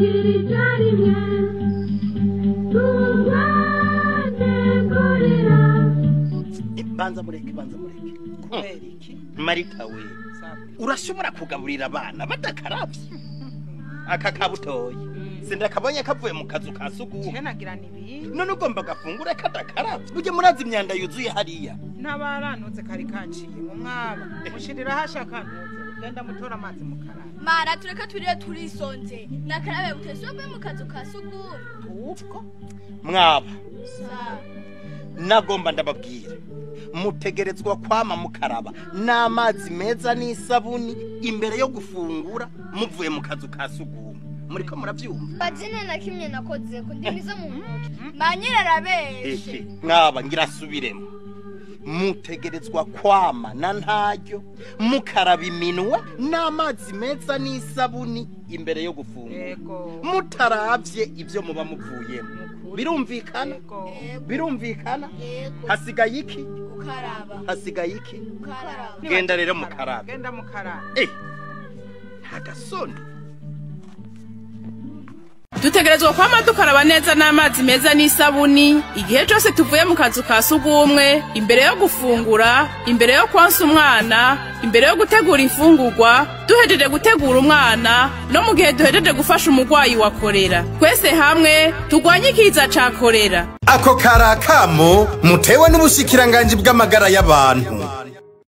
Tuvugira icyarimwe turwanye korera. Banza mureke, banza mureke. Kubera iki? Marita we, urashobora kugaburira abana badakaravye? Aka kabutoyi sindakabonye kavuye mu kazu ka sugumwe. Je nagira nibindi. None ugomba gafungure kadakaravye? Burya murazi imyanda yuzuye hariya. N'abaranutse kari kanciye mu mwaba mushirira hashaka ntuze genda mutora amazi mukaraba. Mara tureke turire turisonze nakarabe buteswe mu kazu ka sugumwe. Ubwo Mwaba Sa. nagomba ndababwira, mutegerezwa kwama mukaraba n'amazi meza n'isabuni imbere yo gufungura muvuye mu kazu ka sugumwe. Muriko muravyumva? Bazina na kimwe nakoze ko ndimiza mu ntoki. Manyira arabeshe. Ehe, mwaba ngira subiremo. Mutegerezwa kwama na ntaryo mukaraba iminwe n'amazi meza n'isabuni imbere yo gufungura, Yego. mutaravye ivyo muba muvuyemo. Nukuri. Birumvikana? Yego. Birumvikana? Yego. Hasigaye iki? Gukaraba. Hasigaye iki? Gukaraba. Genda rero mukarabe. Genda mukarabe. Eh, ntagasoni. Dutegerezwa kwama dukaraba neza n'amazi meza n'isabuni igihe cyose tuvuye mu kazu ka sugumwe, imbere yo gufungura, imbere yo konsa umwana, imbere yo gutegura imfungurwa, duhejeje gutegura umwana, no mu gihe duhejeje gufasha umurwayi wa korera. Twese hamwe turwanye ikiza ca korera. Ako kari akamo mutewe n'ubushikiranganji bw'amagara y'abantu.